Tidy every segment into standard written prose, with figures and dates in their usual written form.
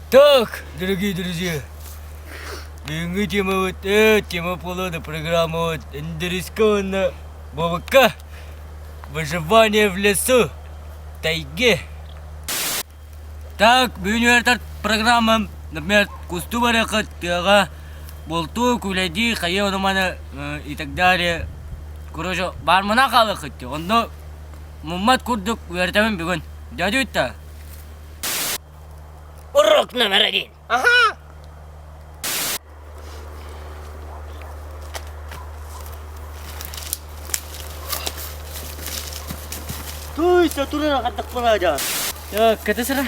Так, дорогие друзья, бүгүҥҥү темабыт тема полода программабыт Индрискэ уонна Бобукка «Выживание в лесу, тайге». Так, бүгүн үөрэтэр программам, например, кустуу барыаххыт тыаҕа бултуу, күүлэйдии, хайа ону-маны и так далее. Короче, баармана хаалыаххыт дии. Онно муммат курдук үөрэтэбин бүгүн. Дядюта? Урок номер один. Ага. Туй, турар хаттак була Так, кete сара.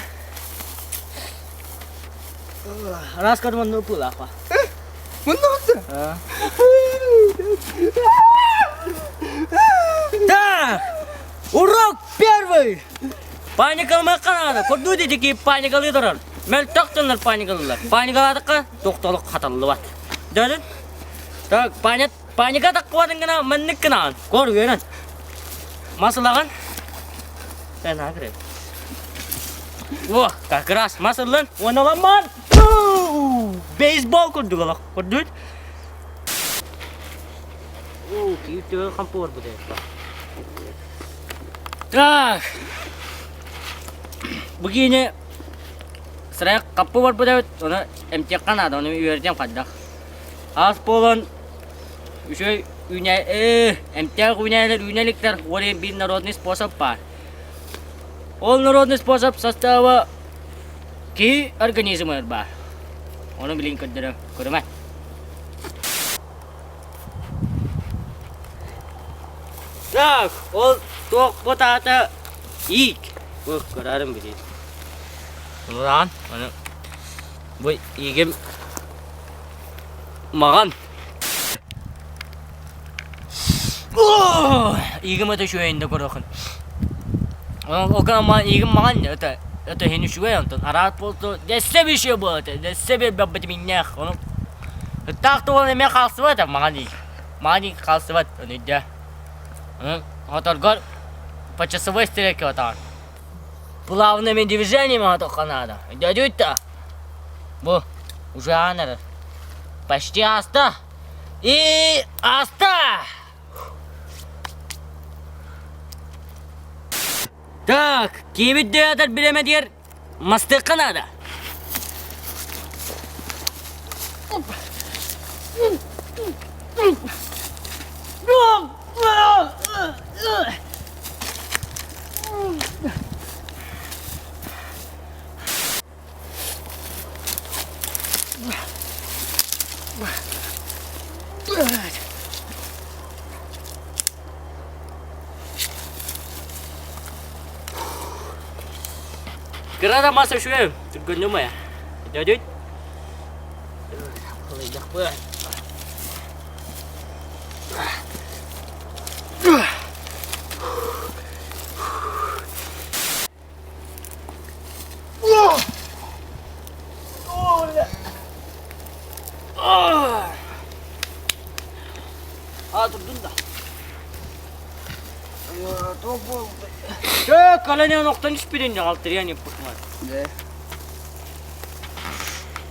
Раз кадман пылапа. Муннугуттар. Так, урок первый. Паникалымакка наада. Курдуу дедики паникалыы турар. Мөлтөх дьоннор паникалыылар. Паникалаатыкка тохтолук хаталлыбат. Дөрүн. Так, панят, паника таккыбатын гына маннык гынаҕын. Кор үөрэн. Масылагын. Sen агры. О, как раз масылын. Оналаман. Бейсбол курдук олох. Курдук. Уу, киүттүгэн хампы барбыт Так. Бу киини сырайык хаппы барбыт эбит, ону эмтиэххэ наада, ону үөрэтиэм хайдах. Аас буолан үчүгэй үүнэ эмтээх үүнээлэр үүнэ иликтэр, ол биир народный способ баар. Ол народный способ состава киһи организмыгар баар. Ону билин көрдөрөм, көрүмэ. Так, ол туохпут аата иик. Бу көрөрүм билин. Улаан, аны бу иигим маҕан. Иигим это үчүгэйин да көрөөхүн. Ол гынан иигим маҕан это это иһин үчүгэй онтон араат буолту дэссе еще буолата дэссе биэрбэппит миннээх ону ыттаах тугун эмиэ хаалсыбат маҕан иик маҕан иик хаалсыбат ону өйдөө Оторгор по часовой стрелке отаҕын. Плавными движениями отохха наада. Өйдөөдүгүт Бу уже аан эрэр. Почти ааста. И ааста! Так, киибит дөйөтөр биремедигер мастыахха наада. Кыра да мас үчүгэй, түргэнним ээ. Дядють. А, турдун да. Чэ, каланyan охтон түспүтүн дьаҕалтырыан иппутмар.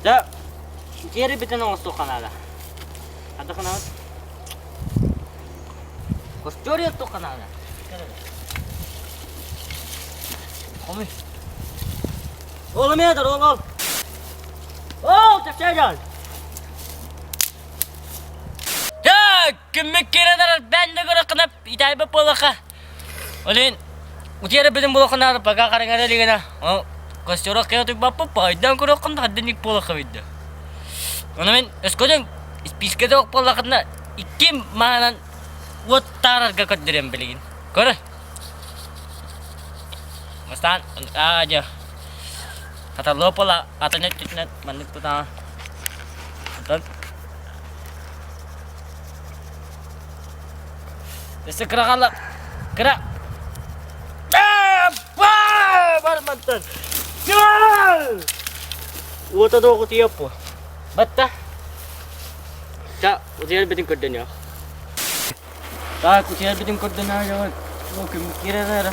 Да, диэри бүтэн оҥостуохха наада. Хата ханабыт? Костер оттуохха наада. Хомуй. Ол эмиэ ол ол. Ол, тахсаажан. Так, күммүт киирэн эрэр бээн да көрөххүнэ итэйбит буоллахха. Олин утиэрэ бүтүн буолаххына пока хараҥара илигинэ ол костерок кыа тутбаппыт пайдан көрөххүн да хаддынник буолахха бидде. Ону мин өскөтүн испиискэ да буоллаххына икки маанан уот таарарга көрдөрөм билигин. Көрө. Бастаан аа дьэ Хаталлопола атын өттүтүнэн маннык тутаҕа. Онтон Өссө кыра хаалла. Кыра. Бар мантан. Уота да оҕутуйаппу. Батта. Та, утуйар битин көрдөнүөх. Так, утуйар битин көрдөнүөх. Ол күммүт киирэр эрэ.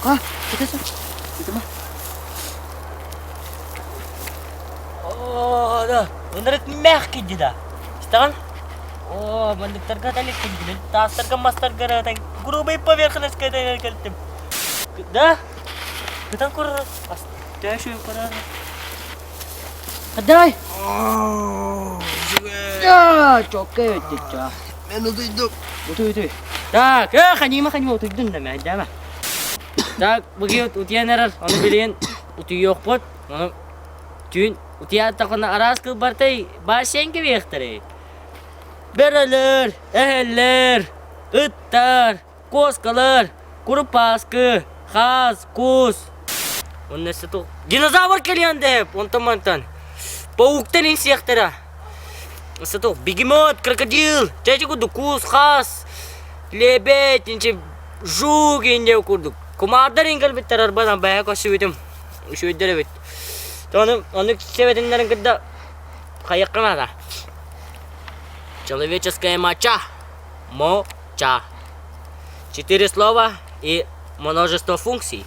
Ха, кытаса. Итима. О, да, ынырык мягкий да. Истэҕин? О, манныктарга таликкин билин таастарга мастарга эрэ грубый поверхностька кэлтим. Да? Кытан көрөр. Төшү көрөр. Давай. Да, чокка өттүчча. Мен утуйдум. Утуй, утуй. Так, э, ханима, ханима, утуйдун да, мэ, Так, бүгүн утуйан эрэр, ону билигин утуйуохпут. Ону түүн утуйааттахына араас кылбартай бассейн кэбиэхтэрэй. Бөрөлөр, эһэллэр, ыттар, куоскалар, курупааскы, хаас, кус. Онно өссө туох динозавр кэлиэн дэһэп, онтон мантан пауктар инсиэхтэрэ. Өссө туох бегемот, крокодил, чэчи курдук кус, хаас, лебедь, инчи жук инде курдук. Кумаардар иҥкэлбиттэр арбанан бэйэ көрсүбүтүм. Үчүгэйдэр эбит. Ону оннук сэбэтиннэрин кытта хайыахха наада. Человеческая моча. Моча. Четыре слова и множество функций.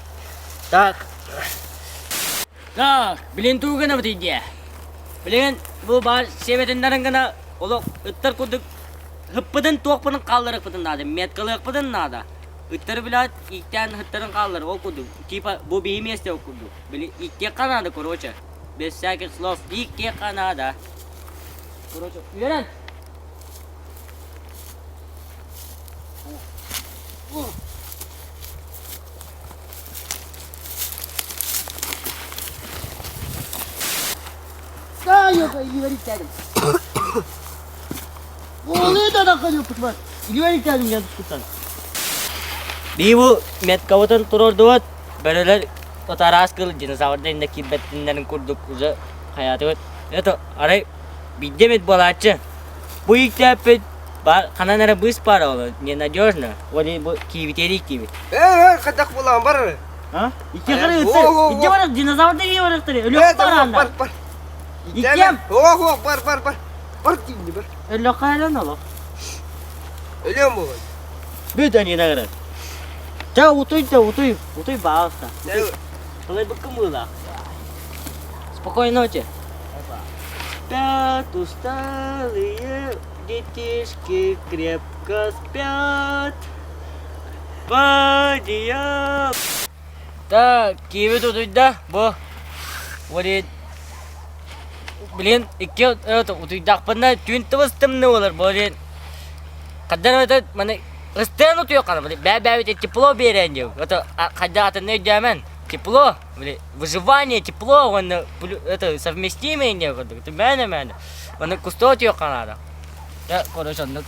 Так. Так, блин тугу гынабыт дии. Билигин бу баар сиэбэтиннэрин гына олох ыттар курдук ыппытын туохпутун хаалларыахпытын наада, меткалыахпытын наада. Ыттары билээт ииктээн ыттарын хааллар ол курдук. Типа бу биһи миэстэ ол курдук. Били ииктиэххэ наада короче. Без всяких слов ииктиэххэ наада. Короче, үөрэн! Бии бу меткабытын туруордубут, бөрөлөр вот араас кыл динозаврдар иннэ киирбэттиннэрин курдук уже хайаатыбыт. Это арай биирдэ эмит буолааччы. Бу ииктээппит Бар, ханан эрэ быыс баар ол, ненадежно. Ол бу киибитиэри киибит. Э, хайдах булаан бар эрэ. А? Икки хары ытты. Икки бар динозаврдар ие барахтары. Өлөх бар анда. Бар, бар. Иккем. Ох, ох, бар, бар, бар. Бар деймін, бар. Өлөх кайлан олох. Өлөм болай. Бүт анина гырар. Ча утуй да утуй, утуй баалста. Қалай быккым была. Спокойной ночи. Спят усталые детишки, крепко спят. По одеялам. Так, киви утуйда, бу. Говорит, блин, икки утуйдахпына түүн тыбыс тымны болар, блин. Хаддан это маны ыстыан утуйоххана, блин, бээ-бээбит тепло биэрэн диэн. Это хадда атынны өйдөөмөн. Тепло, блин, выживание, тепло, уонна это совместимые не курдук. Мээнэ мээнэ. Уонна кустуо утуйохха наада. Дьэ, короче, оннук.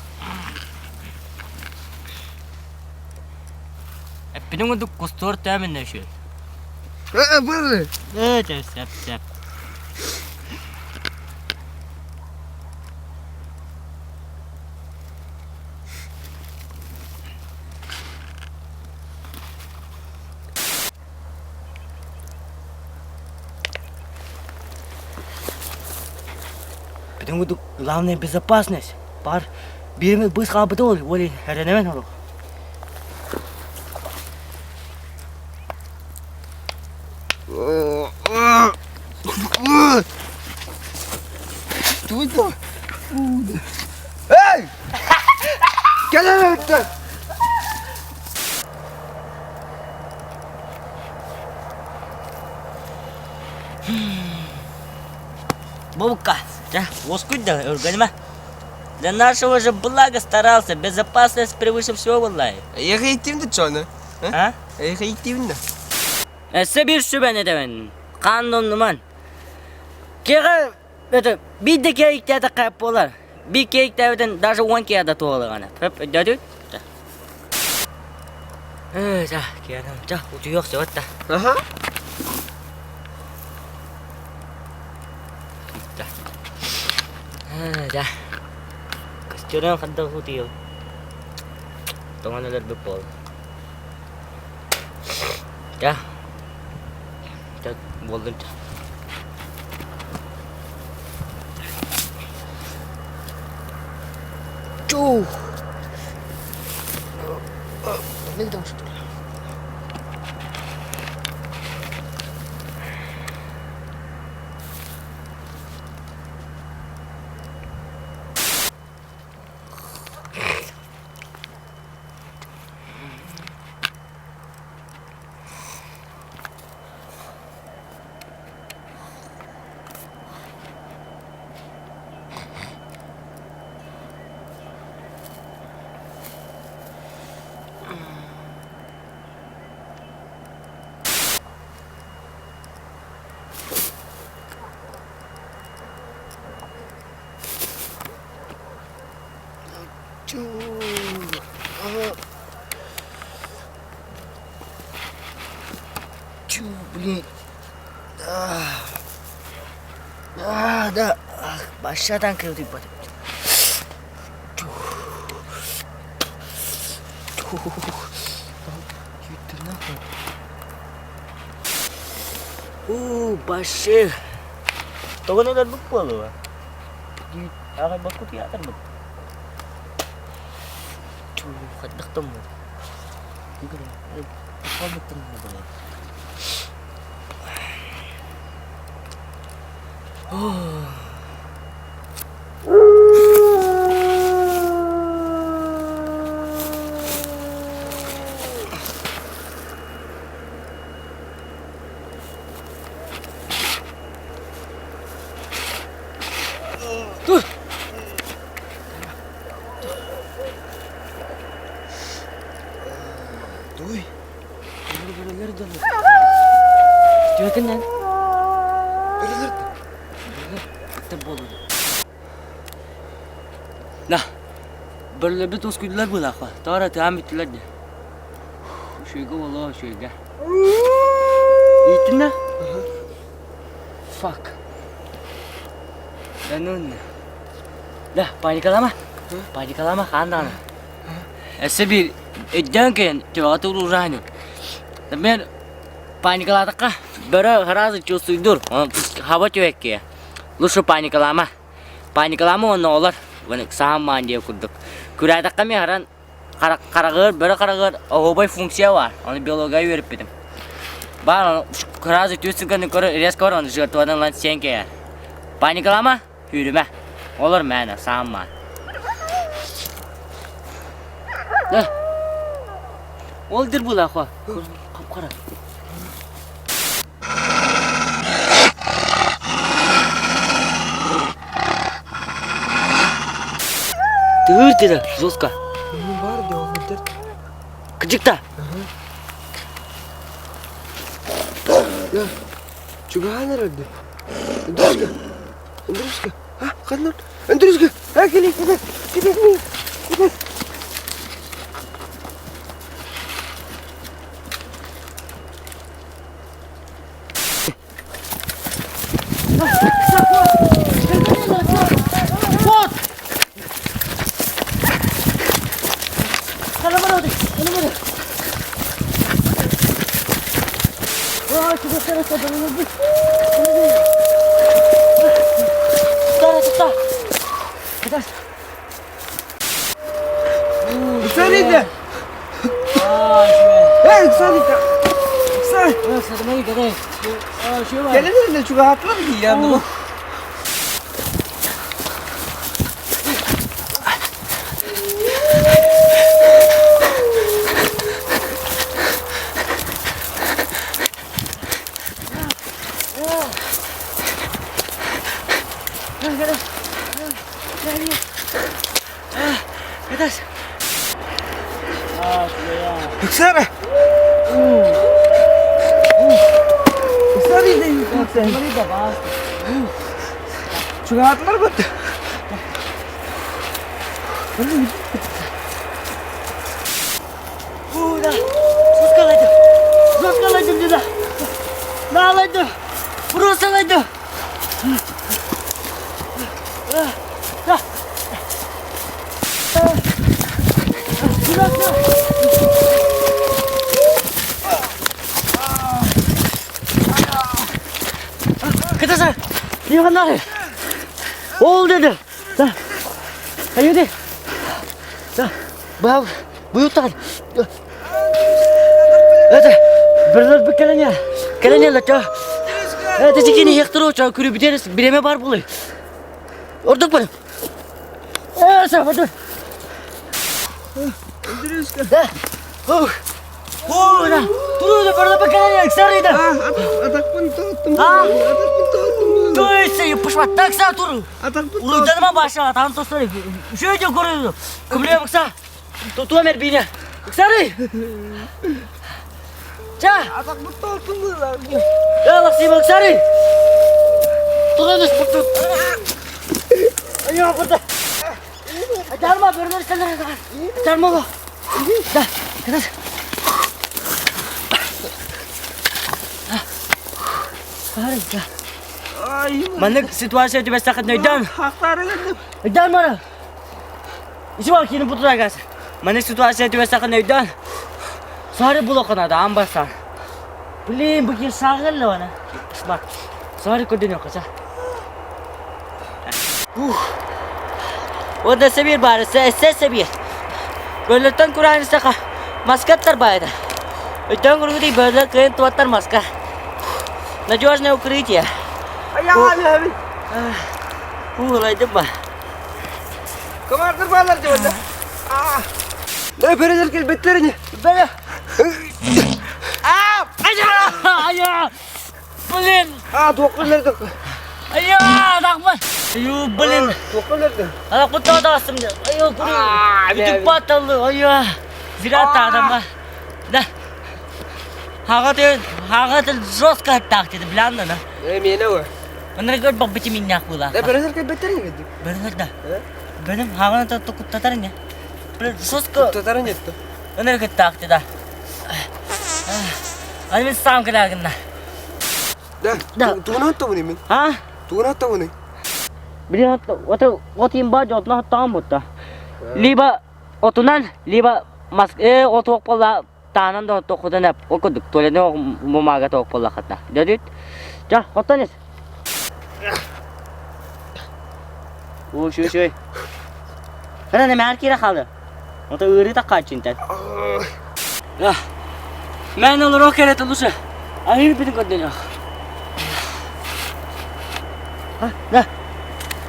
Эппитин курдук кустуор төмүннэ үчүгэй. Э, бары. Э, чэ, сөп, сөп. Бүтүн курдук главное безопасность. Бар биирими быыс хаалбыта ол, ол эрэнэбин олох. Туйда. Эй! Кэлэн өттө! Бабка, да, уоскуй да, өргөнүмэ. Для нашего же блага старался, безопасность превыше всего была. Эйиэхэ иттим да чону? А? Эйиэхэ иттибин да? Өссө биир сүбэни этэбин. Хаан оннуман. Киэхэ это биир да киэйиктээтэххэ буолар. Биир киэйиктээбитин даже уон киһи да туолаҕына. Өйдөөтүгүт? Э, да, киэним, да, утуйуох сөбөт да. Аха. Да. Э, да. Костюран хадда утуйуох. Тоҥон өлөрбүт буол. Да. Так, буоллун. Чух! Чу, блин. А, да, башадан кырдыйбат. Уу, башыр. Тоҕо өлөрбүт буолуо? Аҕайбакка утуйаатарбыт. Хайдах томмут? Тур! Туй. Түөкүнэн. Өлөлөр. На. Бөрлөрбүт ускуйдулар быылаахпа. Тоҕо тыаан бүттүлэр дии. Үчүгэйгэ буолуо, үчүгэйгэ. Ииттин да? Fuck. Да ну Да, паникалама. Паникалама хаан даҕаны. Өссө биир өйдөөн кэлэн төбөҕө туруурааһын. Например, паникалаатахха бөрө сразу чувствуйдур, он хаба түһэккиэ. Лучше паникалаама. Паникалаама уонна олор саамаан диэ курдук. Күрээтэххэ эмиэ харан хараҕыар, бөрө хараҕыар оһуобай функция баар. Ону биология үөрэппитим. Баар ону сразу түс сылганы көрөр, резко бар, ону жертвадан ылан сиэн кэйэр. Паникалаама, Сүүрүмэ. Олор мээнэ, саамма. Да. Ол дир булахо. Капкара. Тыыр деді, жестко. Бар де ол дир. Кыжыкта. Да. Чугаһаан эрэр дии. Андрюшка, Андрюшка, а, ханна? Андрюшка, а, кели, кели, кели, кели. Вот! Ыксарыйда! Эй, ыксарыйда! Ыксар! Кэлин эрэ чугаһаатылар дии, Ыксара! Ыксарыйда, Чугаһаатылар бытты. Кытаса, Иванары. Ол деді. Да. Аюди. Да. Бау, буютан. Это бірлер бір кәлене. Кәлене лача. Это жекені ектіру, ча көрі бітеріс, біреме бар бұлы. Ордық бар. Э, сафады. Андрюшка. Да. Ух. О, да. Туру да бірлер бір кәлене, іксарыйда. Атақпын тоқтым. А? Атақпын тоқтым. Туйсы, пышма, такса туру. Атақпын Улуйданыма баша, там тостары. Үшөйде көреді. Күмле бықса. Тутуа мер бейне. Іксары. Ча. Атақпын тоқтым. Ялах сима іксары. Тура түс, бұқты. Айо, бұрда. Дарма, бөрөлөр Дарма, да, Маннык ситуация түбэстэххит өйдөөн. Өйдөөн бара. Исибал киинин бутурагас. Маннык ситуация түбэстэххит өйдөөн. Сары булокунада аан бастаан. Блин, бу киһи сааҕылла бана. Бар. Сары көрдөнүө кача. Ух. Ода себир бары, сэ себир. Бөлөттөн кураан саха маскаттар баайда. Өйдөөн кургутый бөлө кыйын туаттар маска. Надежное укрытие. Уһулайдым ба. Командир баалар диэбэтэ. Э, бөрөлөр кэлбэттэр ини. Бөрө. А! Айа! Блин! А, туохха өлөрдүк? Айа, тахма. Аю, блин. Туохха өлөрдүк? Ана куттаа таастым. Айо, куру. Бүтүк батталды. Айа. Зират адамга. Да. Хагаты, хагаты жестко так деді, білән на. Э, мені о. Оннар көр бабыты миннях була. Э, бөрөлөр кэлбэттэр ини кэлдик. Бөрөлөр да. Бөлүм хаганы татты куттатар не. Блин, жестко. Куттатар нетті. Оннар кыттаакты да. Аны мен сам кылаагынна. Да, Да. тугун аттабын мен. А? Тугун аттабын. Блин, ото от имба жотна там бутта. Либо отунан, либо мас э отуок болла таанан да тохудан эп окудук туалене бумага тоок болла хатта. Дедит. Жа, оттан эс. Ой, шуй, шуй. Хана не мэр кира халы. Ото ыыры таккаачынтан. Мен олорох керете лучше. Айыр битин көрдөнөх. Да.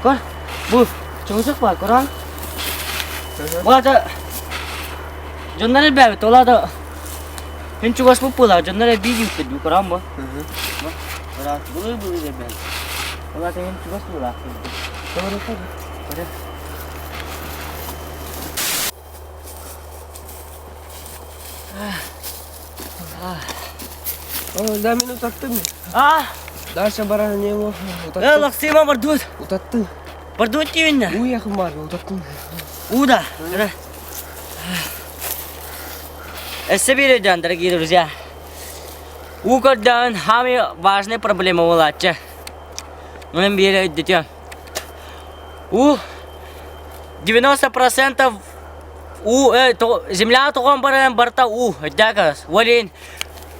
Көр. Бу чоңсук бар, көрөн. Булата дьоннор элбээбит, ол аата мин чугас буппулаах, дьоннор элбии диэбиттэр дуу, көрөн бу. Көрөн, былыы-былыы элбээбит. Ол аата мин чугас буулаах. Көрө көрө. Да, мен утаттым. А? Дальше баран не ол. Э, лаксыма бардут. Утаттым. Бардут диибин Уу якын бар, утаттым. Уда. Өссө биир өйдөөн, дорогие друзья. Уу көрдөөн самый важный проблема буолааччы. Онон биир өйдөтүөм. Уу 90% уу земля тоҕон баран барыта уу өйдөөх Ол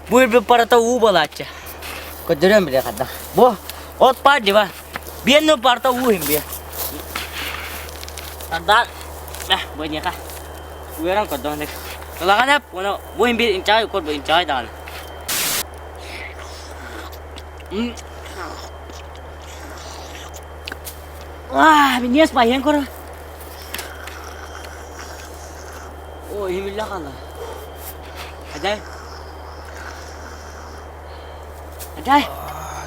бу өлбүт барыта уу буолааччы. Көрдөрөм биле хадда. Бу от пар дива. Биэнну барыта уу иһин биэ. Тардаан бу эниэхэ үөрэн көрдөөн Ылаҕан эп, уонна бу иһин биир инчэҕэй көр бу инчэҕэй даҕаны. Аа, минньиэс баайан көрө. Оо, иһимиллэ хаалла. Адай. Адай.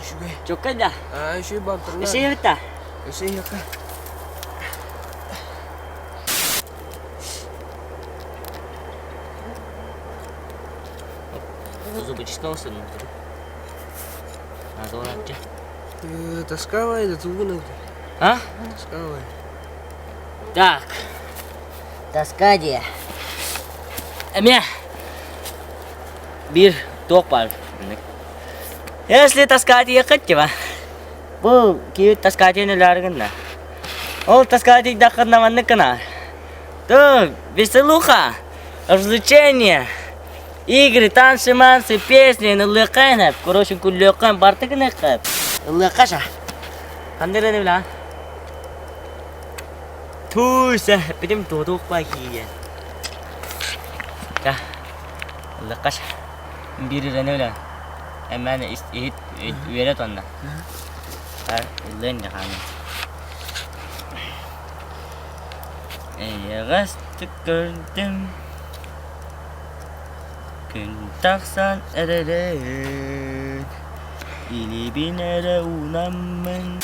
Үчүгэй. Чоккай да. Аа, үчүгэй баартарына. Эсэйэ битта. Эсэйэ якка. Зубочистка Надо Тоскавай, да тугуна. А? Тоскавай. Так. Тоска дии. Эмиэ биир туох баар Если тоска диэххит тиба. Бу киһи тоска диэн өлөөрү гынна. Ол тоска диэххинэ маннык гына. То веселуха, развлечение, игры, танцы, мансы, песни, ыллыахха короче күллүөххэ барыта гыныахха ыллыахха ша. Ханна эрэ билэҕин? Туй-сэ, эппитим туотуох баа киийэн. Ча, ыллыахха ша. Биир ырыаны билэҕин. Эмээн иһит үөрэ тонна. Ыллыан дьэ хаанын. Эйэҕэстик көрдүм Күн тахсан эрэрин Илиибин эрэ уунаммын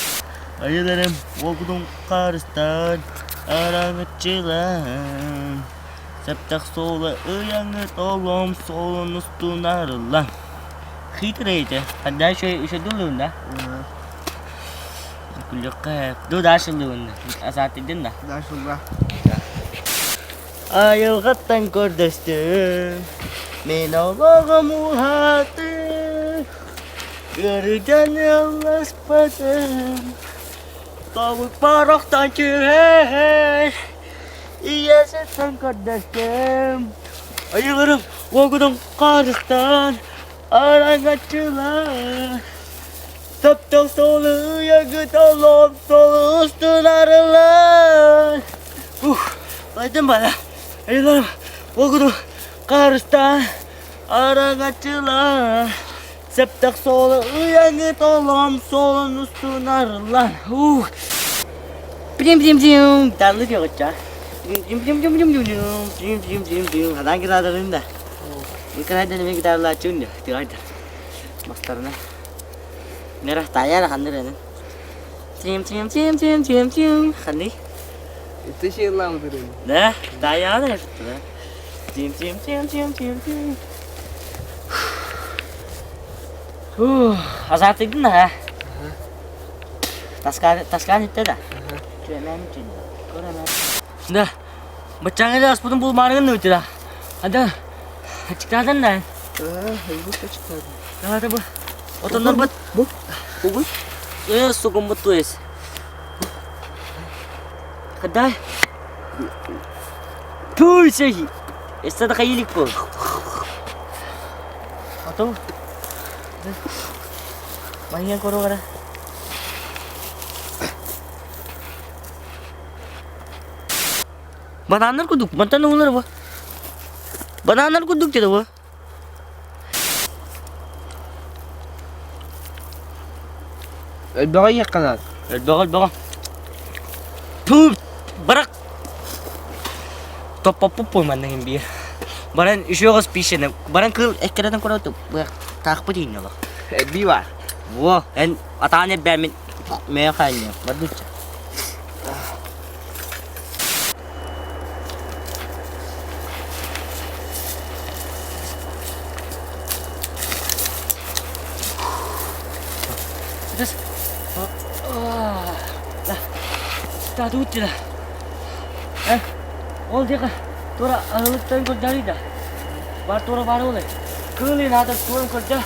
Айыларым уолгутун харыстаан Араҥаччылаан Саптах суола ыйаҥыт олом суолун устун арыллан Хитрый этэ. Когда еще еще дулуун да? Күлүккэ. Ду дальше луун. Асаатыдын да? Дальше да. Айылҕаттан көрдөстүм, мин олоҕум уһаатын, Ыарыыдан ылласпатым, тобукпар охтон түһэр, Ийэситтэн көрдөстүм, айыларым уогунум харыстаан, араҥаччылаан, Таптал суолу ыйагыт олом суолу устун арыллан. Ух, айдым бара. Айыларым уогуну харыстаан, араҥаччылаан. Септэх суолу ыйагыт олом суолун устун арыллан. Ух. Блим-блим-блим. Таллы диэҕичча. Блим-блим-блим-блим-блим. Блим-блим-блим-блим. Хадан гитараларын да. Николай да гитаралааччыбын да. Тыгайдар. Мастарына. Нера таайар ханныр энин. Тим тим тим тим тим тим ханный. Это шейлаудырын. Да, таайаҕын да. Тим тим тим тим тим тим. Фух, азартыйдын да, Таскаан таскаан иттэ да. Да, баччааҥҥа аспытын булмаарыгын нуутира. Ада, ачыктаатан да. Давайте бу. Отоннорбут. Бу. Бугун. Сугуммут туес. Кадай. Туй Эстада хайилик бу. Ото. Маньян корогара. Бананнар курдук, мантан уулар бу. Бананнар курдук деді бу. Элбэҕи иһиэххэ наада. Элбэҕи элбэҕи. Пу барак. Топпоппут манна иһин биир. Баран үшүөҕүс пишене. Баран кыл эккирэтэн көрөтүк. Таахпыт иһин олох. Эбии бар. Во, эн атаан эрбээмин мээ хаанньа. Бардычча. Ол диэки туора аһылыктарын көрдөрүй да. Бар туора баар ол. Кыылы наада туоран көрдө.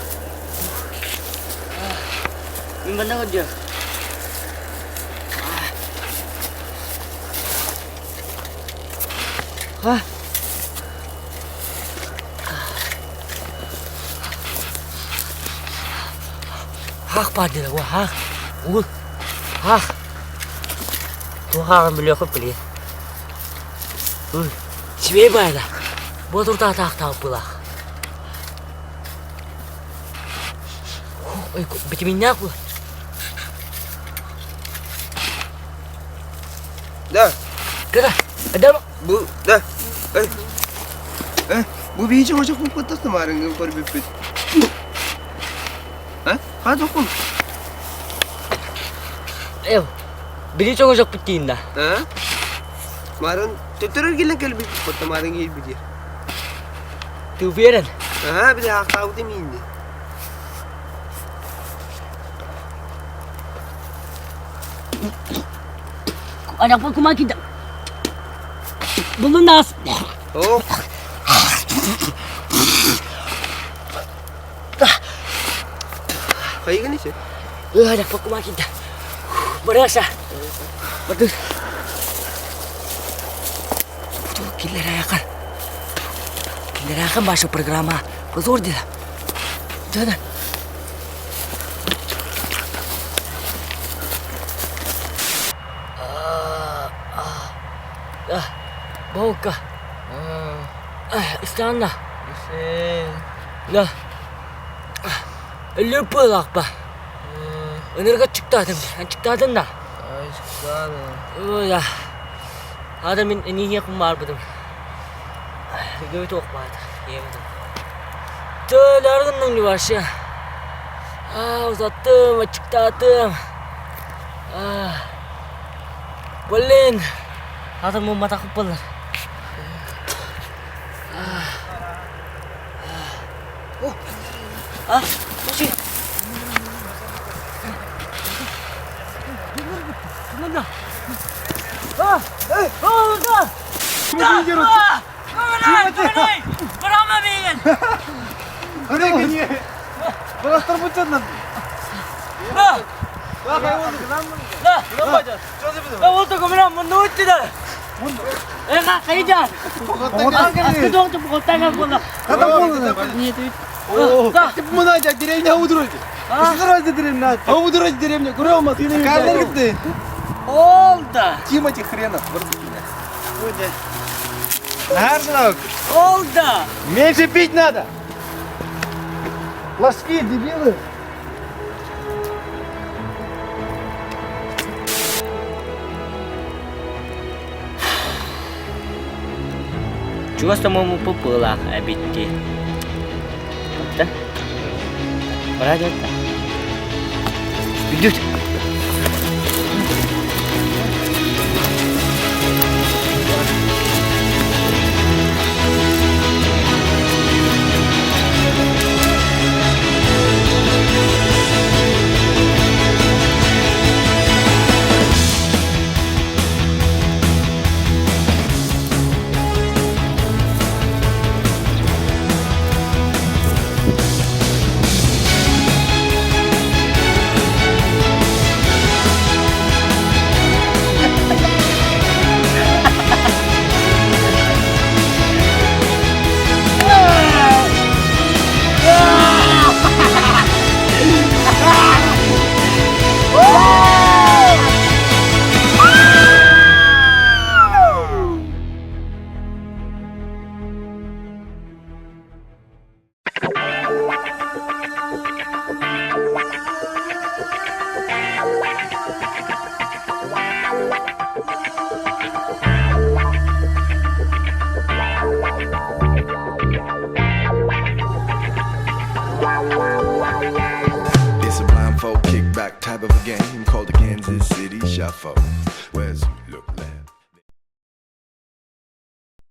Мин манна көрдө. Ha. Хаах баар диэн уо хаах. Угул. Хаах. Туох хааҕын билиэххит билиэ. Сибиэй баайда. Бу туртаатаахтаах былаах. Битиминнээх бу. Да. Кыра, адам Бу да. Эй. Э, бу биһи чоҕочох буппуттас тамарыҥҥын көрбүппүт. Э, хаа тохпун? Эв, били чоҕочохпут диин да. Э? Марын төттөрөр келен кэлбиппит тамарын киирбит. Ты уверен? Аа, били аахтаабыт имиинди. Айахпын куман киирдэ. Буллун аас. Оо. Хайыгын ise? Айахпын куман киирдэ. Барыаса. Бардыр. Киллэрээхэ. Киллэрээхэ ваша программа. Позор деді. Да-да. Болка. Странно. Да. Лүппылаахпа. Ынырга чыктаатым. Чыктаатым да. Ой, Ада мин эниһиэхпин баарбытым. Көбүт охпаата. Иэмэтим. Төлөргүннүҥ вообще. Аа, узаттым, аччыктаатым. Аа. Блин. Атын мумматахпыт буоллар. А, слушай. А, а, да. Бырама миигин! Тимати хренов. Меньше пить надо! Ложки, дебилы! Чугас томому пылах эбитти. Да? Бара Идет. It's a blindfold kickback type of a game called the Kansas City Shuffle. Whereas you look